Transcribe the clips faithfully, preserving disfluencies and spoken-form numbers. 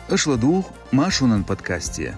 Аша ладугӀу Маршонан подкасте.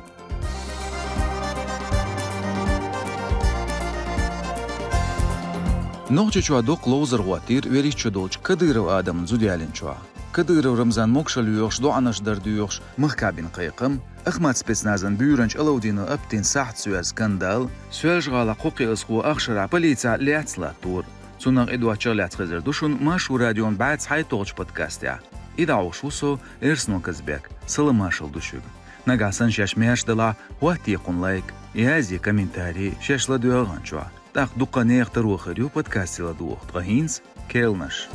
Нохчийчохь доккха ловзар хӀоттийра Верицчо долчу Кадыров Адаман зуда ялийначохь. Кадыров Рамзан могушалла йоьхуш, доӀанаш дар доьхуш махкахь бина кхайкхам, Ахмат спецназан буьйранча Алаудинов Аптин сахьт соьца скандал, Соьлжа-ГӀалахь кхо кхиазхо ахшарахь полицехь лаьцна латтор. Цунах а, и доцчух а лаьцна хезар ду шуна Маршо радион бӀе цхьайтталгӀачу подкастехь. И дӀахьош ву со, Эрсно Казбек. Салам-маршалла ду шуьга. Нагахь санна шаьш маьрша далахь, хӀоттае кхунна лайк, язъе комментарий шаьш ладоьгӀначохь. ТӀаккха дуккха а нехан таро хир ю подкасте ладугӀу, ткъа хӀинца керланаш.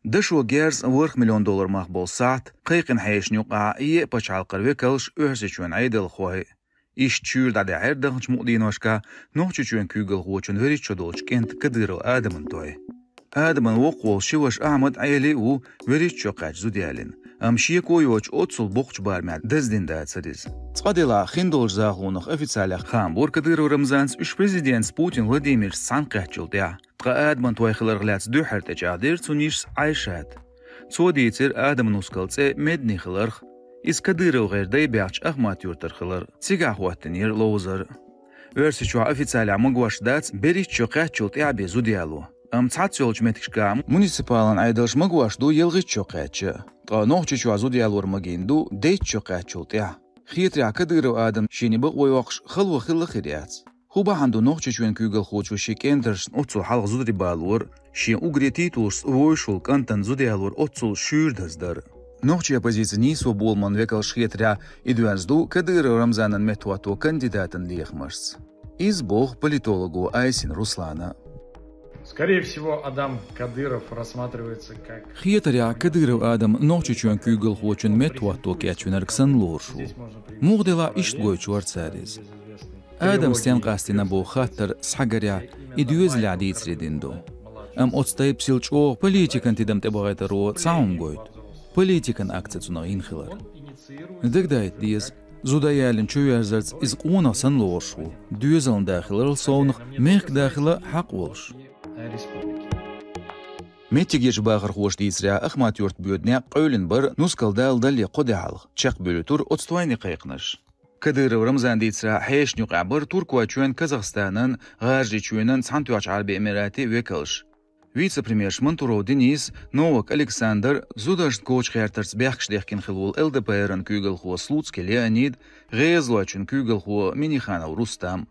Дашо герз ворхӀ миллион доллар мах болу сахьт кхайкхина хьешана юкъахь еа пачхьалкхера векалш, Оьрсийчоьнан Ӏедалхой. Иштта шуьйра дӀадаьхьира даханчу мукъа дийношкахь Нохчийчоьнан куьйгалхочун Верицчо долчу кӀентан Кадыров Адаман той. Адаман воккхах волу ши ваша Ахьмад а, Ӏели а ву Верицчо кхаьчча зуда ялийна. Амма шеко йоцуш оццул боккхачу барамехь даздина дацара иза. Цкъа делахь, хиндолчу захалонах официалехь хаам бора Кадыров Рамзанца, уьш президентца Путин Владимирца цхьаьна кхаьчначул тӀаьхьа. Ткъа Адаман той хиларх лаьцна дуьххьара тӀечӀагӀдира цуьнан йишас Ӏайшата. Цо дийцира Адаман нускалан цӀе Медни хиларх, иза Кадыровгара дай баьхначу Ахмат-Юьртара хилар. Цигахь хӀоттийнера ловзар. Оьрсийчохь официалехь магош дац Верицчо кхаьччул тӀаьхьа бен зуда яло. Амма цхьацца йолчу меттигашкахь муниципалан Ӏедалша магош ду ялхитта шо кхаьчча, ткъа Нохчийчохь зуда ялор магийна ду дейтта шо кхаьччул тӀаьхьа. Хетарехь, Кадыров Адам шена бакъо йоккхуш хало хилла хир яц. ХӀун бахьана ду Нохчийчоьнан куьйгалхочо шен кӀентаршна оццул хьалха зударий балор, шен уггаре титулашца вовзаш волу кӀантана зуда ялор оццул шуьйра даздар? Нохчийн оппозицин нийсо боламан векалша хетарехь, и доьзна ду Кадыров Рамзанан меттахӀотто кандидатан лехамашца. Иза боху политолого Айсин Руслана. Скорее всего, Адам Кадыров рассматривается как... Хетарехь, Кадыров Адам Нохчийчоьнан куьйгалхочун меттахӀотто кечвинарг санна лоруш ву. Муха делахь иштта гойтуш вара цара иза. Адам стенна къастийна боху хаттар схьагарехь, и доьзалехь дийцаре дина ду. Амма оцу тайпа сила чӀогӀа политикан тидам тӀебахийтаро цхьа хӀума гойту: политикан акци цунах йина хилар. Дагадайта деза, зуда ялийна чуверзарца иза къонах санна лоруш ву, доьзалан да хиларал совнаха мехкан да хила хьакъ волуш. Меттигерчу бахархоша дийцарехь, Ахмат-Юрт боьду некъ къевлина бара нускал дала далале кхо де хьалха, чекхбуьйлуьйтура оцу тойне кхайкхинарш. Кадыров Рамзан дийцарехь, хьешана юкъахь бара Туркойчоьнан, Казахстанан, ГӀажарийчоьнан, Цхьаьнатоьхначу Ӏаьрбийн Эмиратийн векалш. Вице-премьерш Мантуров Денис, Новак Александр, зударшна кочахьертарца бехкаш дехкина хилла волу ЛДПР-ан куьйгалхо Слуцкий Леонид, ГӀезалойчоьнан куьйгалхо Миниханов Рустам.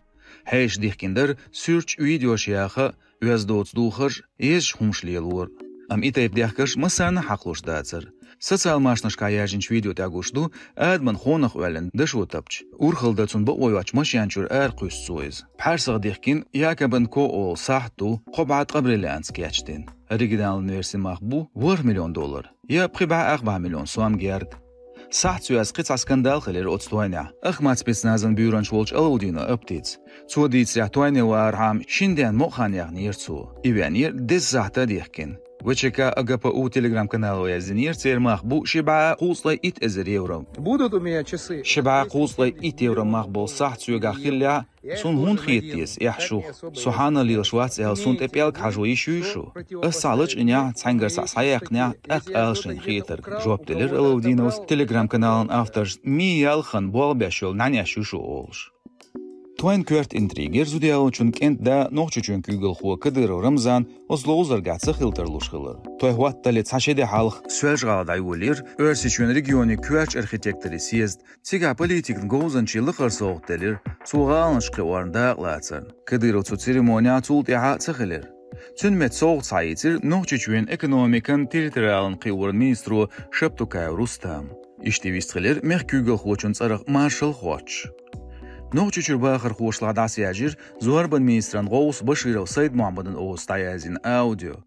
Хьешаша дихкина дара суьрташ, видеош яха, оьзда доцу духарш, езачу хӀумаш лелора. Амма и тайпа дехкарш массарна а хьакхалуш дацара. Социал машанашкахь яьржинчу видео тӀехь гуш ду Адаман хонах оьллина дашо тапча, урхалла дан цунна бакъо йоцчу машен чуьра ара кхуьссу цо иза. Пхьарсах дихкина Якобенко олу сахьт ду, кхо бӀе ткъа бриллиантца кечдина. Оригиналан версин мах бу ворхӀ миллион доллар, я пхи бӀе ах бӀе миллион сом герга. Сахьт соьца кхин цхьа скандал хилира оцу тойнехь Ахмат спецназан буьйранча волчу Алаудинов Аптица. Цо дийцарехь, тойне вархьама шина денна мукъа хан яьхнера цо. И веанера деза сахьта дихкина. ВЧК АГПУ телеграм-канало яздинера, церан мах бу ши бӀе кхузткъе итт эзар евро. Будут у меня часы? Ши бӀе кхузткъе итт евро мах болу сахьт соьгахь хиллехь, суна хӀунда хета деза эхь шух? Со хьанал лелаш вац аьлла, суна тӀе пӀелг хьажо йиш юй шу? Ас цхьаъ лачкъинехь, цхьаьнгара цхьаъ схьаяьккхинехь, тӀаккха ала шайна хетарг, жоп делира Алаудиновс телеграм-каналан авторшна миялхана болх беш йолу нӀаьнеш ю шу олуш. Тойн коьрта интригера зуда ялочун кӀентан да, Нохчийчоьнан куьйгалхо Кадыров Рамзан оцу ловзаргахь ца хила тарлуш хилар. Той хӀоттале цхьа ши де хьалха Соьлжа-ГӀала дӀайолийра Оьрсийчоьнан регионийн коьртачу архитекторийн съезд. Цигахь политикан говзанчийн лакхара совгӀат делира цо гӀаланаш кхиорна дакъалацарна. Кадыров цу церемонехь цул тӀаьхьа ца хилира. Цуьнан метта совгӀат схьаийцира Нохчийчоьнан экономикан, территориалан кхиоран министро Шаптукаев Рустама. Иштта вистхилира мехкан куьйгалхочун цӀарах маршалла хоттуш. Нохчийчуьра бахархошлахь дӀасаяьржира зорбанан министран гӀовс Баширов Сайд-Мухьаммадан оцу дӀаяздина аудио.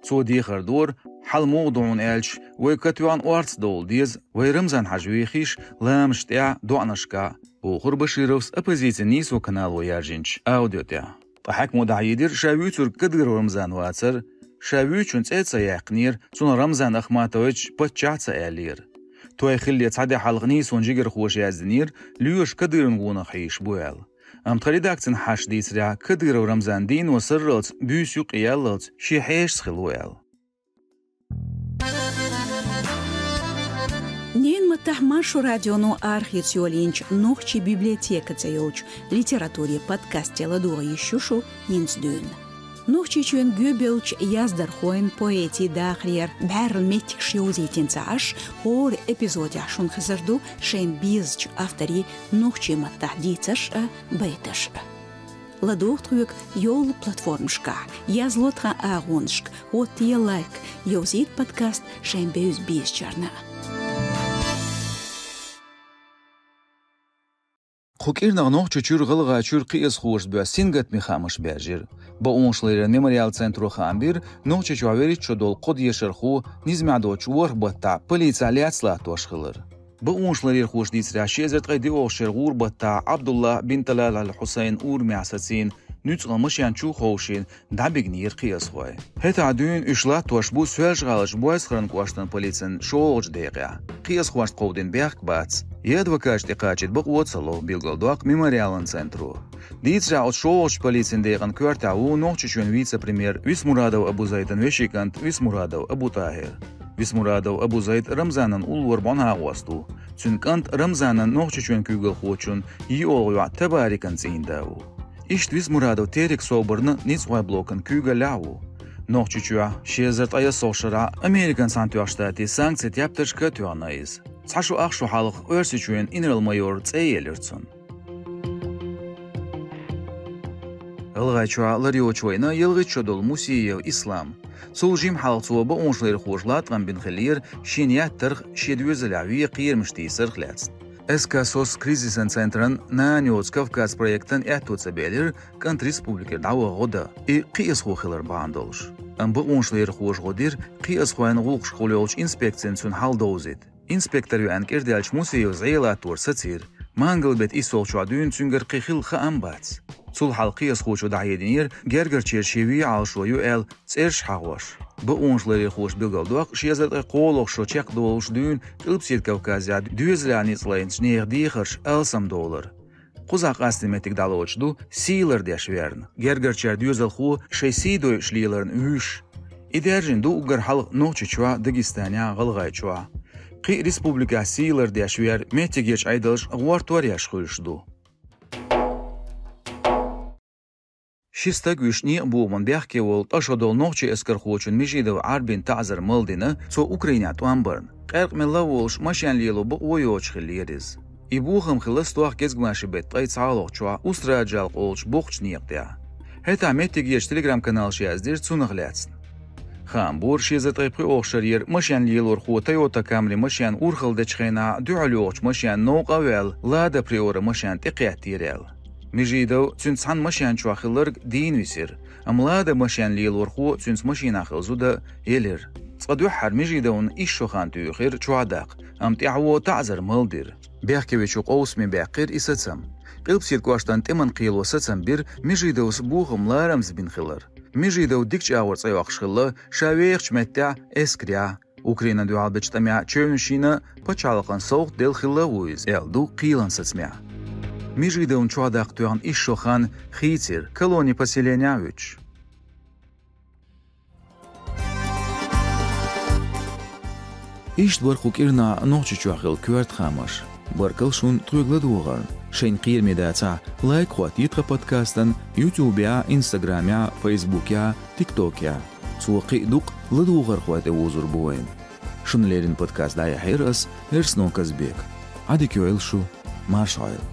Цо дехар дора: «Хьал муха ду хьуна аьлча, вай катоьхна орца довла деза, вай Рамзан-Хьаьжа вехийша ламазаш тӀехь, доӀанашкахь», — бохура Башировс оппозицин нийсо канало яьржинчу аудио тӀехь. Ткъа хьаькамо дӀахьедира, ша вуьйцург Кадыров Рамзан вацара, ша вуьйцучун цӀе а ца яьккхинера, цунах Рамзан Ахматович паччахь а ца аьллера. Той хиллале цхьа де хьалха нийсонан жигархоша яздинера, лоьраша Кадыровн гонах хьийзаш бу аьлла. Амма тхан редакцин хьашташа дийцарехь, Кадыров Рамзан дийно сарралц, буьйса юккъе яллалц шен хьешаца хилла ву аьлла. Тахмар шу радионо архивца йолийначу «Нохчийн библиотека» цӀе йолчу литературин подкасте ладогӀа йиш ю шу хӀинца дуьйна. Нохчийчоьнан гоьбевллачу яздархойн, поэтийн дахарера бӀаьрла меттигаш йовзийтина ца Ӏаш, хӀора эпизодехь шуна хезар ду шайна безачу авторийн нохчийн маттахь дийцарш а, байташ а. ЛадогӀа тхоьга йолу платформашкахь, язло тхан агӀонашка, хӀоттае лайк, йовзийта подкаст шайн бевза-безачарна. Кху кӀирнах Нохчийчуьра, ГӀалгӀайчуьра кхиазхошца боьсса сингаттаме хаамаш баьржира. Бакъонашларъяран мемориал центро хаам бира, Нохчийчохь вуьрхӀитта шо долу кхо дешархо низамехь доцучу ворхӀ баттахь полицехь лаьцна латтош хилар. Бакъонашларъярхоша дийцарехь, ши эзар ткъе диъалгӀачу шеран гӀура баттахь Ӏабдуллахь бин Талал ал-Хьусайн урамехь сацийна нуьцкъала машен чу а ховшийна, дӀабигнера кхиазхой. ХӀетахь дуьйна уьш латтош бу Соьлжа-ГӀаларчу Бойсхаран кӀоштан полицин шолгӀачу декъехь. Кхиазхошна кховдийна бехк бац. Я адвокаташ тӀекхачийта бакъо а ца ло, билгалдоккху мемориалан центро. Дийцарехь, оцу шолгӀачу полицин декъан коьртехь ву Нохчийчоьнан вице-премьер Висмурадов Абу-Зайдан вешин кӀант Висмурадов Абу-ТӀахӀир. Висмурадов Абу-Зайд Рамзанан уллора бӀаьннахост ву. Цуьнан кӀант Рамзанан нохчийчоьнан куьйгалхочун йоьалгӀа йоӀ Табарикан цӀийнда ву. Иштта Висмурадов Терек собарна ницкъахойн блокан куьйгаллехь а ву. Нохчийчохь ши эзар ткъе ялхалгӀачу шарахь Американ Цхьаьнатоьхначу Штатийн санкцийн тептаршка а тоьхна иза. Цхьа шо ах шо хьалха Оьрсийчоьнан инарла-майор цӀе а елира цунна. ГӀалгӀайчохь лар йоцуш вайна ялхитта шо долу Мусиев Ислам. Цул жимма хьалха цо бакъонашларъярхоша латкъам бина хиллера шена еттарх, шен доьзалехь вен кхерамаш тийсарх лаьцна. СК «СОС» кризисан центран «Нана йоцу Кавказ» проектан аьтто ца баьлира кӀант республикера дӀаваха гӀо дан, и кхиазхо хилар бахьана долуш. Амма бакъонашларъярхоша гӀо дира кхиазхойн гӀуллакхашкахула йолчу инспекцина цуьнан хьал довзийта. Инспектор веана кӀирдаьллачу Мусиевс зӀе латтор сацийра. Мангал-беттан иссалгӀачохь дуьйна цуьнгара кхин хилла хаам бац. Цул хьалха кхиазхочо дӀахьединера гергарчеран шен вен Ӏалашо ю аьлла, цӀераш хьахош. Бакъонашларъярхоша билгалдоккху ши эзар ткъе кхоалгӀа шо чекхдолуш дуьйна Къилбаседа Кавказехь доьзалехь ницкъ лайначу нехан дехарш алсамдовлар. Кхузахь къаьсттина меттиг дӀалоцуш ду сий лардеш верна, гергарчара доьзалхо шайн сий дойуш леларна вуьйш. И даьржина ду уггар хьалха Нохчийчохь, Дагестанехь, ГӀалгӀайчохь. Кхин а республикехь сий лардеш вер меттигерчу Ӏедалша гӀортор еш хуьлуш ду. Ши стаг вуьйш некъан бохаман бехке волу ткъа шо долу нохчийн эскархочун Межидов Ӏарбин таӀзар мала дина, цо Украинехь тӀом барна. Къаьркъа мелла а волуш, машен лело бакъо йоцуш хиллера иза. И бохам хилла стохка кӀезгмашин беттан ткъе цхьалгӀачохь Устраджалкх олучу бохучу некъа тӀехь. ХӀетахь меттигерчу телеграм-каналаша яздира цунах лаьцна. Хаам бора ши эзар ткъе пхоьалгӀачу шарера машен лелорхо Toyota Camry машен урхалла дечу хенахь дуьхьал йогӀучу машенна новкъа а ваьлла, Lada Priora машен тӀекхеттера аьлла. Межидов цуьнца цхьана машен чохь хилларг дийна висира, амма Lada машен лелорхо цуьнца машинахь хилла зуда елира. Цкъа дуьххьара Межидовна исс шо хан туьйхира чохь даккха, амма тӀаьхьо таӀзар мала дира. Бехкевечо къовсаме баьккхира и сацам. Къилбаседа кӀоштан тӀеман кхело сацам бира Межидовс бохам ларамза бина хилар. Межидов дикачу агӀор цӀе йоккхуш хилла ша вехачу меттехь, эскарехь, Украинан дуьхьал бечу тӀамехь чевнаш йина, пачхьалкхан совгӀат делла хилла а ву иза, аьлла ду кхелан сацамехь. Межидовна чохь даккха тоьхна исс шо хан хийцира, колони-поселенехь а вуьтуш. Иштта бара кху кӀирнахь Нохчийчохь хилла коьрта хаамаш. Баркалла шуна тхоьга ладогӀарна. Шайна кхераме дацахь, лайк хӀоттае тхан подкастан YouTube-ехь, Instagram-ехь, Facebook-ехь, TikTok-ехь. Цо кхин а дукха ладогӀархой тӀе вузур бу вайна. Шуна леррина подкаст дӀаяьхьира ас, Эрсно Казбека. Ӏадика йойла шу, марша Ӏойла.